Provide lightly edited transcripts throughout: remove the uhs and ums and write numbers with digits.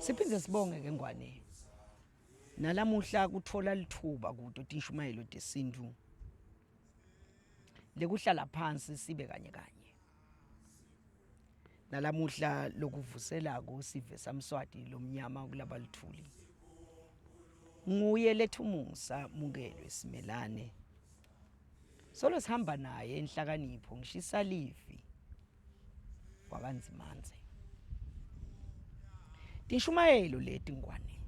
Siphinde sibonge ke ngwane. Nalamuhla kuthola lithuba kuto tinshumayelo tesintu lekuhlala phansi sibe kanye kanye. Nalamuhla lokuvuselako sive saMswati lomnyama kulabaluthuli. Nguye lethumusa mukelwe simelane. Solo sihamba naye enhlakanipho ngishisa livi wakanzimandze. Tinshumayelo leti ngwane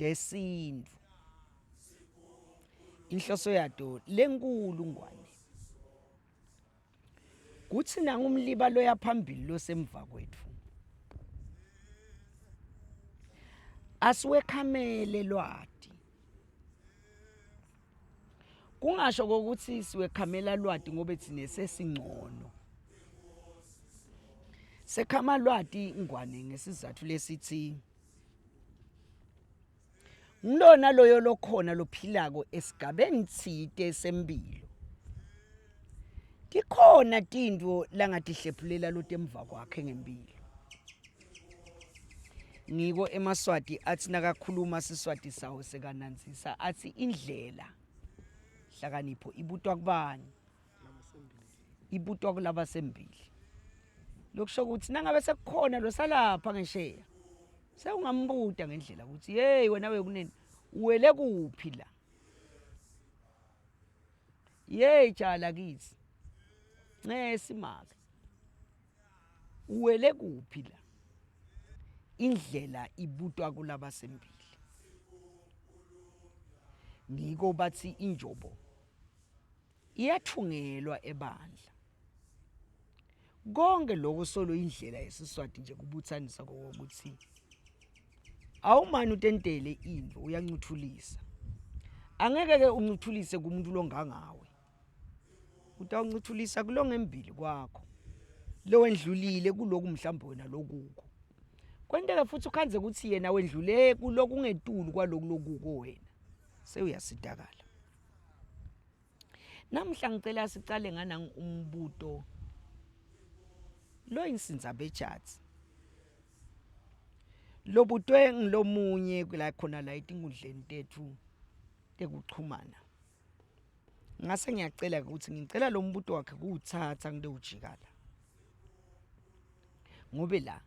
tesintfu. Inhloso yato lenkulu ngwane Kuthi nangumliba loya phambili losemva kwetfu. Asiwekhamele lwati. Kungasho kokuthi siwekhamela lwati ngobe thine sesingcono. Sekhama lwati ngwane ngesizathu lesithi Ngilona loyo lokhona lophilako esigabeni tsite sempilo. Tikhona tintfo langatihlephulela lotemva kwakhe ngempilo. Ngiko emaSwati atsi nakakhuluma siSwati sawo sekanandzisa atsi indlela hlakanipho ibutwa kubani? Ibutwa kulabasembili. Lokusho ukuthi nangabe sekukhona losalapha ngesheya sewungambuta ngendlela ukuthi hey wena wekunene uwele kuphi la yey jala kithi ncesi make uwele kuphi la indlela ibutwa kulabasembili ngiko bathi injobo iyathungelwa ebandla konke lokho solo indlela yesiswati nje kubuthanisa kokuthi awumane utentele into uyancuthulisa angeke ke uncuthulise kumuntu longangawe utawuncuthulisa kulongembili kwakho lowendlulile kuloku mhlawumbe wena lokuko kwenteka futhi ukhandze ukuthi yena wendlule kulokungetulu kwaloku lokuko wena sewuyasitakala Namhla ngicela sicale nganangu umbuto loyinsindzabejatsi lobutwe ngilomunye la khona la etinkundleni tetfu tekuchumana. Ngase ngiyacela ukuthi ngicela lo mbuto wakhe kuwutsatsa ngitewujika la. Ngobe la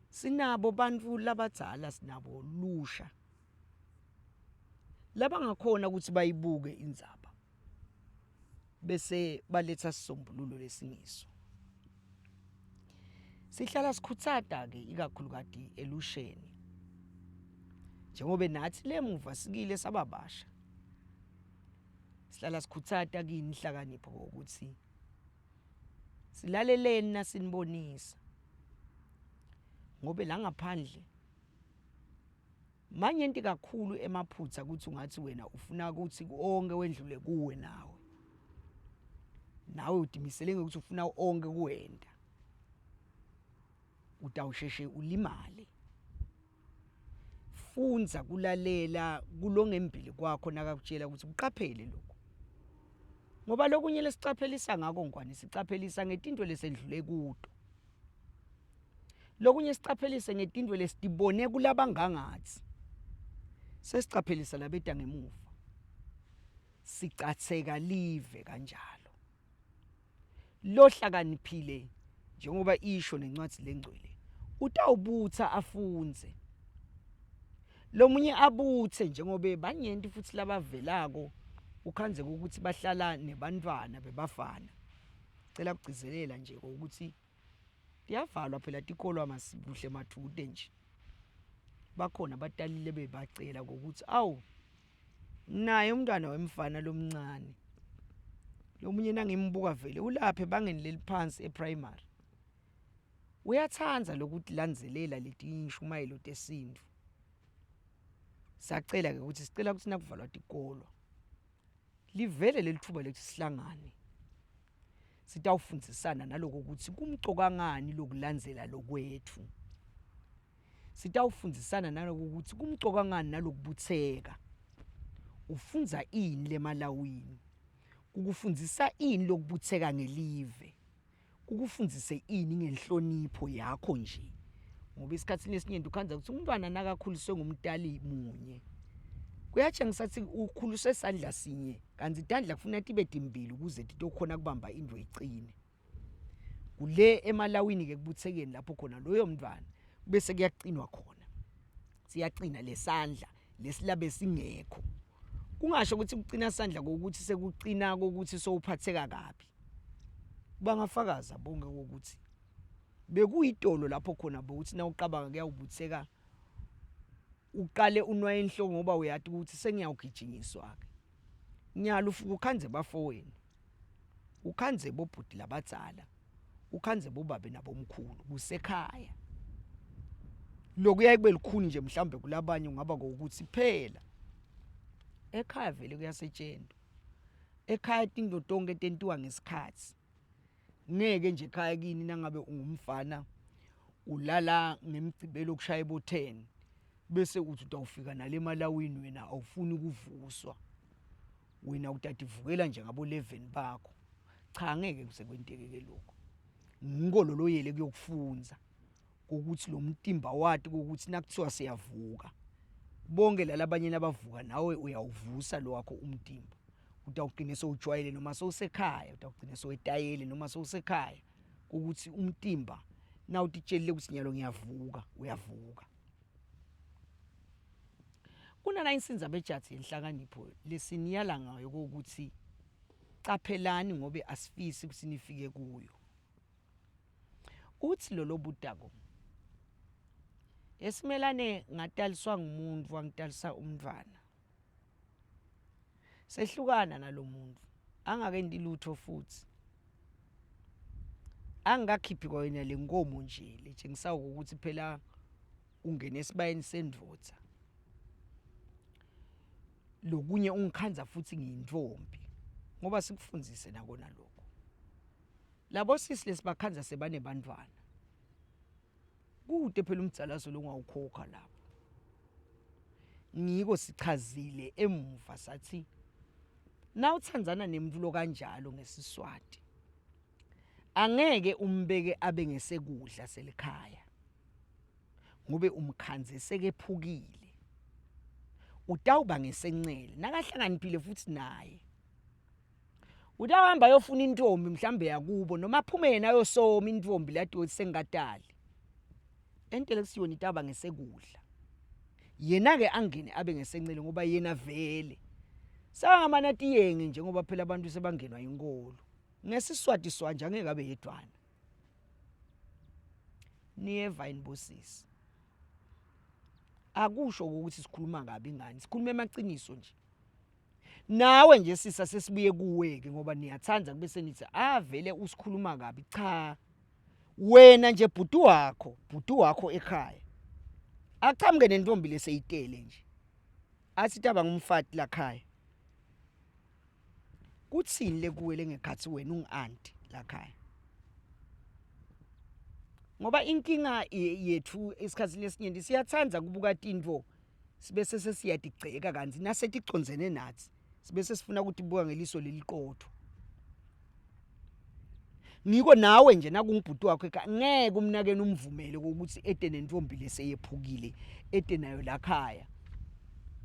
sinabo bantfu labadzala sinabo lusha. Labangakhona ukuthi bayibuke indzaba bese baletha sisombululo lesingiso. Sihlala sikhutsata ke ikakhulukati elusheni. Njengobe nathi lemuva sikile sababasha. Sihlala sikhutsata kini inhlakanipho ukuthi silaleleni nasinibonisa. Ngobe la ngaphandle Manyenti kakhulu emaphutsa kutsi ungatsi wena ufuna kutsi onke wendlule kuwe nawe. Nawe utimisele ngekutsi ufuna onke kuwenta. Utawusheshe ulimale. Fundza kulalela kulongembili kwakho nakakutjela kutsi kuqaphele lokhu. Ngoba lokunye lesicaphelisa ngako ngwane sicaphelisa ngetintfo lesendlule kuto. Lokunye sicaphelise ngetintfo lesitibone kulabangangatsi. Sesicaphelisa labeta ngemuva. Sicatseka live kanjalo. Lohlakaniphile njengoba isho nencwadzi lengcwele utawubutsa afundze. Lomunye abutse njengobe banyenti futsi labavelako ukhandze ukuthi bahlala nebantfwana bebafana. Cela kugcizelela nje ukuthi Tiyavalwa phela tikolwa masibuhle madvute nje. Bakhona abatalile bebacela kokuthi awu naye umntwana wemfana lomncane. Lomunye nangimbuka vele ulapha ebangeni leliphansi eprimary. Uyathanda lokutilandzelela letinshumayelo tesintfu. Sacela ke ukuthi sicela ukuthi nakuvalwa tikolwa livele lelithuba lethu sihlangane. Sitawufundzisana naloko kutsi kumcoka ngani lokulandzela lokwetfu. Sitawufundzisana naloko kutsi kumcoka ngani nalokubutseka. Ufundza ini lemalawini? Kukufundzisa ini lokubutseka ngelive? Ukufundzise ini ngenhlonipho yakho nje? Ngoba esikhathini esiningi ukhandza ukuthi umntwana nakakhuliswe ngumtali munye kuyatshengisa ukuthi ukhuliswe sandla sinye kanti itandla kufuneka tibe timbili ukuze titokhona kubamba into icine. Kule emalawini ke kubutsekeni lapho khona loyo mntwana bese kuyacinwa khona. Siyacina lesandla lesilabe singekho. Kungasho ukuthi kucina sandla kokuthi sekucina kokuthi sowuphatheka kabi. Bangafakaza bonke ukuthi bekuyitolo lapho khona bokuthi nawuqabanga kuyawubutheka uqale unwaye inhloko ngoba uyati ukuthi sengiyawugijinyiswa ke. Nyalo ufuka ukhandze bafowenu. Ukhandze bobhuti labadzala. Ukhandze bobabe nabomkhulu kusekhaya. Lokuyaye kube lukhuni nje mhlawumbe kulabanye kungaba ukuthi phela ekhaya vele kuyasetshenzwa. Ekhaya tinto tonke tentiwa ngesikhathi. Ngeke nje ekhaya kini nangabe ungumfana ulala ngemgcibelo kushaya bo 10 bese uthi utawufika nale malawini wena awufuni ukuvuswa. Wena utativukela nje ngabo 11 bakho. Cha ngeke kuze kwenteke ke lokho. Ngiko loloyele kuyokufunza ukuthi lo mtimba wati ukuthi nakuthiwa siyavuka bonke lalabanye nabavuka nawe uyawuvusa lo wakho umtimba utawugcine sowujwayele noma sowusekhaya utawugcine sowetayele noma sowusekhaya ukuthi umtimba nawutitshelile ukuthi nyalo ngiyavuka uyavuka kunana insinza bejathi yenhlakanipho lesiniyala ngayo ukuthi caphelani ngobe asifisi ukuthi nifike kuyo uthi lolo budako esimelane ngataliswa ngumuntu wangitalisa umntwana Sehlukana nalomuntu angakenti lutho futhi. Angikakhiphi kwayona le nkomo nje letshengisa ukuthi phela ungene esibayeni sendvodza. Lokunye ungikhandza futhi ngiyintombi ngoba sikufundise nakona lokho. Labo sisi lesibakhandza sebanebantwana. Kude phela umdzalazo longawukhokha lapho. Ngiko sichazile emuva sathi nawutsandzana nemuntu lokanjalo ngesiSwati angeke umbeke abe ngesekudla selikhaya ngobe umkhandze sekephukile utawuba ngesencele nakahlakaniphile futhi naye Utawuhamba ayofuna intombi mhlambe yakubo noma aphume yena ayosoma intombi lati ukuthi sengingadali. Entele kusiyona itaba ngesekudla. Yena ke angene abe ngesencele ngoba yena vele sekangamane atiyenge nje ngoba phela abantu sebangenwa inkolo. NgesiSwati swanje angeke abe yedwana. Niyeva yini bosisi? Akusho ukuthi sikhuluma kabi ngani, sikhuluma emaqiniso nje. Nawe nje sisa sesibuye kuwe ke ngoba niyathanda kube senithi ah vele usikhuluma kabi cha wena nje bhuti wakho bhuti wakho ekhaya achamuke nentombi leseyitele nje athi taba ngumfati lakhaya kuthini lekuwe lengekhathi wena ungi-anti lakhaya ngoba inkinga yethu esikhathini esiningi siyathanda kubuka tintfo sibese sesiyatigceka kanti naseticondzene nathi sibese sifuna ukuthi buka ngeliso leliqotho ngiko nawe nje nakungibhuti wakho ekhaya ngeke umnakeni umvumele ukuthi ede nentombi leseyephukile ede nayo lakhaya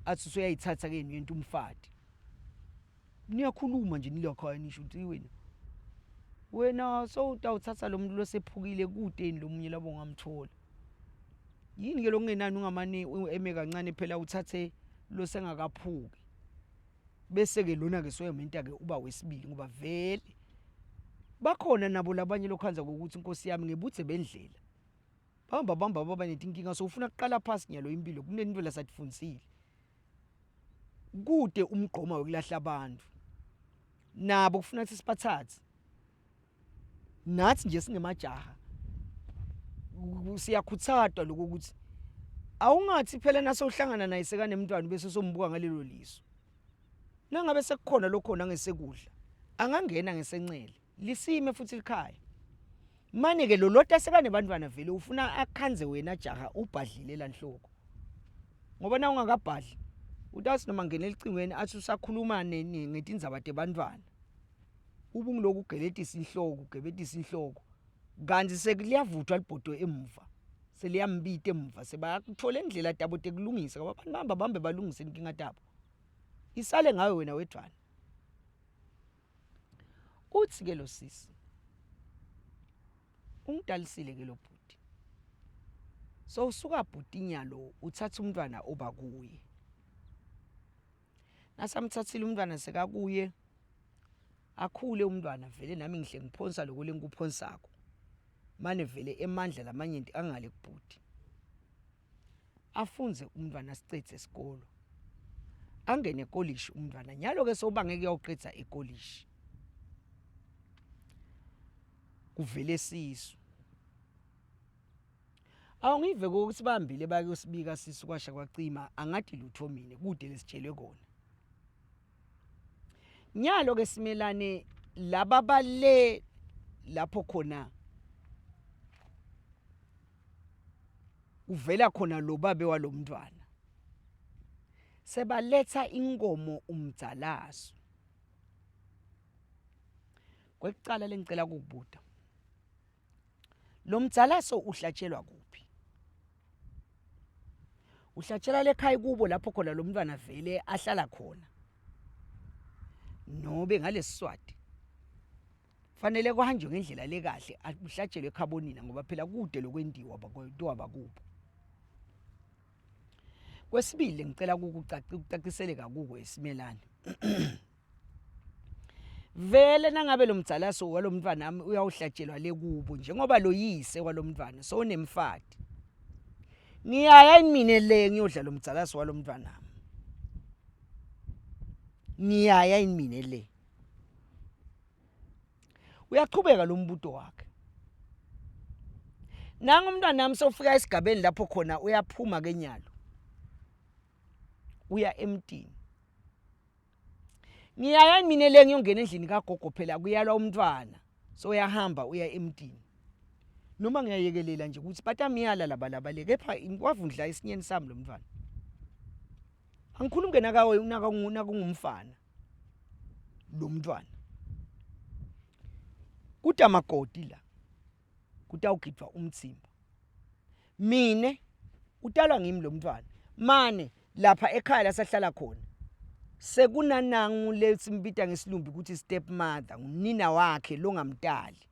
athi usuyayithatha ke yena umfati niyakhuluma nje nilakhaya nisho ukuthi wena wena sowutawuthatha lo muntu losephukile kude yini lo munye labo ungamthola yini ke lokungenani ungamane eme kancane phela uthathe lo sengakaphuki bese ke lona ke soyamenta ke uba wesibili ngoba vele bakhona nabo labanye lokhanza ngokuthi inkosi yami ngebuthe bendlela bamba bamba baba netinkinga so ufuna kuqala phasi nyalo impilo kunento lasatifundisile kude umgqoma wokulahla abantu nabo kufuna ukuthi sibathathe nathi nje singemajaha siyakhuthadwa lokho ukuthi awungathi phela nasewuhlangana naye sekanemntwana bese sombuka ngalelo liso nangabe sekukhona lokhona ngesekudla angangena ngesencele lisime futhi likhaya mane ke lo lota sekanebantwana vele ufuna akhanze wena jaha ubhadlile lanhloko ngoba na ungakabhadli utawuthi noma ngena elicingweni athi usakhuluma ngetindzaba tebantwana ubungiloku ugeletisa inhloko ugebetisa inhloko. Kanti sekuliyavuthwa libhodo emuva. Seliyambita emuva sebayakuthola indlela tabo tekulungisa ngoba abantu bahamba bambe balungise inkinga tabo. Isale ngawe wena wedwana. Uthi ke lo sisi ungidalisile ke lo bhuti. So usuka bhuti nyalo uthatha umntwana oba kuye. Nasamthathile umntwana sekakuye akhule umntwana vele nami ngihle ngiphonsa lokho lengikuphonsako. Mane vele emandla lamanyenti angale kubhuti. Afunze umntwana sicedze isikolo. Angene ekolishi umntwana nyalo ke soba ngeke uyawuqedza ekolishi. Kuvele sisu. Awungive ukuthi bambile bayosibika sisu kwasha kwacima angadi lutho mina kude lesitshelwe kona. Nyalo ke simelane laba bale lapho khona uvela khona lo babe walomntwana sebaletha inkomo umdzalazo kwekucala lengicela ukukubuta lo mdzalaso uhlatshelwa kuphi uhlatshelwa lekhaya kubo lapho khona lo mntwana vele ahlala khona nobe ngalesiswati fanele kuhanjwe ngendlela lekahle uhlatshelwe ekhabonina ngoba phela kude lokwentiwa bakwentiwa bakubo kwesibili ngicela ukucaciseleka kuko isimelane vele nangabe lo mdzalaso walomntwana wami uyawuhlatshelwa le kubo njengoba lo yise walomntwana sowunemfati ngiyaya yini mina le ngiyodla lo mdzalaso walomntwana wami ngiyaya yini mina le uyaqhubeka lo mbuto wakhe nangu umntwana wami sofika esigabeni lapho khona uyaphuma kenyalo uya emtini ngiyaya mina le ngiyongena endlini kagogo phela kuyalwa umntwana so uyahamba uya emtini noma ngiyayekelela nje ukuthi batamyala laba laba le kepha wavundla esinyeni sami lo mntwana angikhulumi ke nakawe nakungumfana lo mntwana kutamakoti la kutawugidvwa umtsimba mine utalwa ngimi lo mntwana mane lapha ekhaya lasahlala khona sekunanangu lesimbita ngesilumbi ukuthi step mother ngunina wakhe longamtali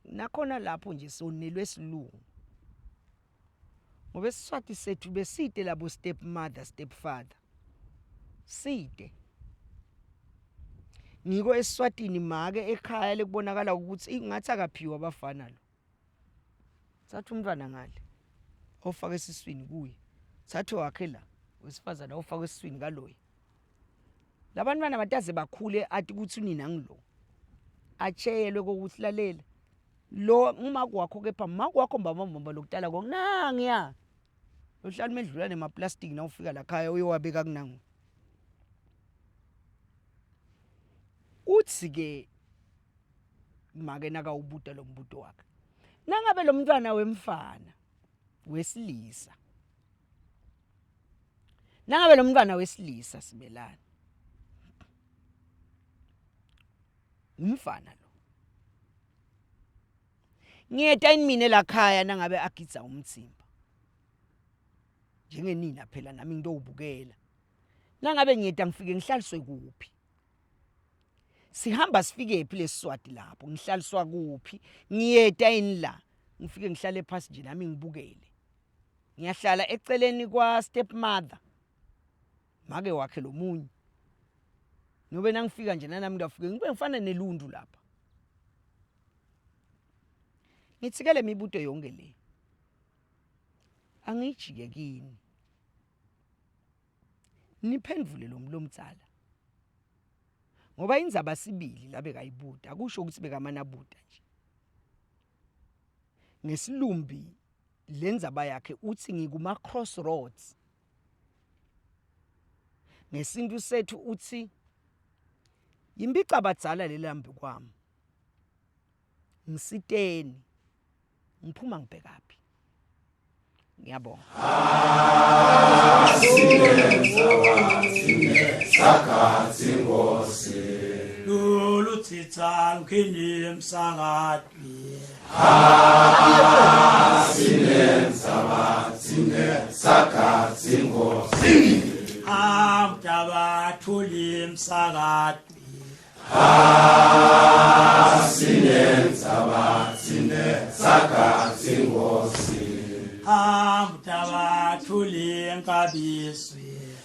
nakhona lapho nje sonelwe isilungu ngoba esiswati sethu beside labo step mother step father side ngiko esiswatini make ekhaya lekubonakala ukuthi ingathi akaphiwa abafana lo thatha umntwana ngale ofaka esiswini kuye thathe wakhe la wesifazane ofaka esiswini kaloya labantwana bataze bakhule athi ukuthi unina ngilo atsheyelwe kokuthi lalela lo ngumako wakho kepha mako wakho mbamba mbamba lokutala konangiya uhlala umedlula nemaplastiki na ufika la khaya uyowabeka kunangu uthi ke make nakawubuta lo mbuto wakhe nangabe lo mntwana wemfana wesilisa nangabe lo mntwana wesilisa sibelana umfana lo ngiyeta yini mina la khaya nangabe agidza umtsimba njengenina phela nami ngitowubukela nangabe ngiyeta ngifike ngihlaliswe kuphi sihamba sifike phi lesiswati lapho ngihlaliswa kuphi ngiyeta yini la ngifike ngihlale phasi nje nami ngibukele ngiyahlala eceleni kwa step mother make wakhe lo munye nobe nangifika nje nanami ngiyafike ngibe ngifana neluntu lapha ngithi ke le mibuto yonke le angijike kini niphendvule lo mlomdzala ngoba indzaba sibili la bekayibuta akusho ukuthi bekamane abuta nje ngesilumbi lendzaba yakhe uthi ngikuma crossroads ngesintu sethu uthi yimbica badzala lelambi kwami ngisiteni ngiphuma ngibhekaphi ngiyabonga Sakathi Nkosi. Lolu Sitsa nkhini emsakatweni. Amtabathuli emsakatweni. Amtabathuli enkabisweni.